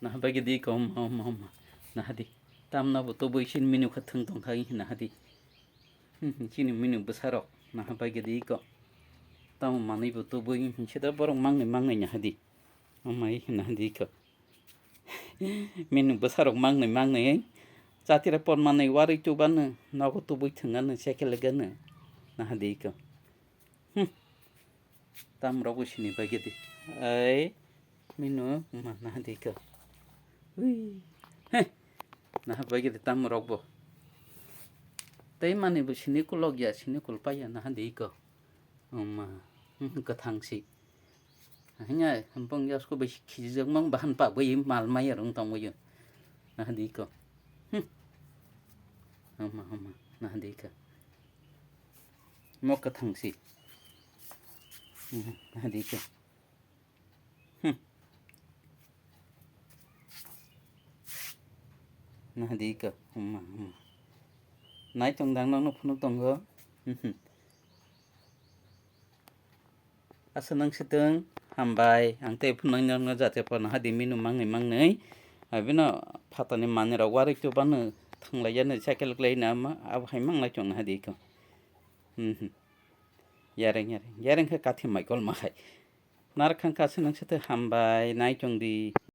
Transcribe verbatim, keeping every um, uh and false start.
Naha bagwi di ko, homa, homa, homa. Naha di. Tamno bo tubui sin minu kha thwng tong kha, naha di. Hmm, hmm, chini minu bwsarok. Naha bagwi di ko. Tamo manwi bo tubui, hmm, sida borok mangnwi, mangnwi naha di. Homa, naha di ko. Minu bwsarok mangnwi, mangnwi. Chatira pon manwi warwi tubano, nogo tubui thwngano, sekelegano. Naha di ko. Hmm. Tamrok bo sini bagwi di. Ai, minu ma naha di ko. Ui. He. Naha bagwi di tamrok bo. Tei mani bo sini kulok ya, sini kul paiya naha di ko. Oma. Hmm, kwthang si. Hanya, hampang ya sko bai khijak mang bahan pa bai mal mai rong tong bai. Naha di ko. Hmm. Oma, oma. Naha di ko. Mo kwthang si. Hmm, naha di ko. Hmm. Naha di ko. Homa, homa. Nai tong dang nang no phunuk tongo. Hmm, hmm. Asa nang sitwng, hambai. Ang tei phunuk nang no jate pano hadi minu mangnwi, mangnwi. Abino phatani manwi rok warwi tubano thanglai yani cycle klai na ma, abo hai manglai tong naha di ko. Hmm, hmm. Yareng, yareng. Yareng khe kathi mai kol ma hai. Narwk kha kha se nang sitwng hambai, nai tong di.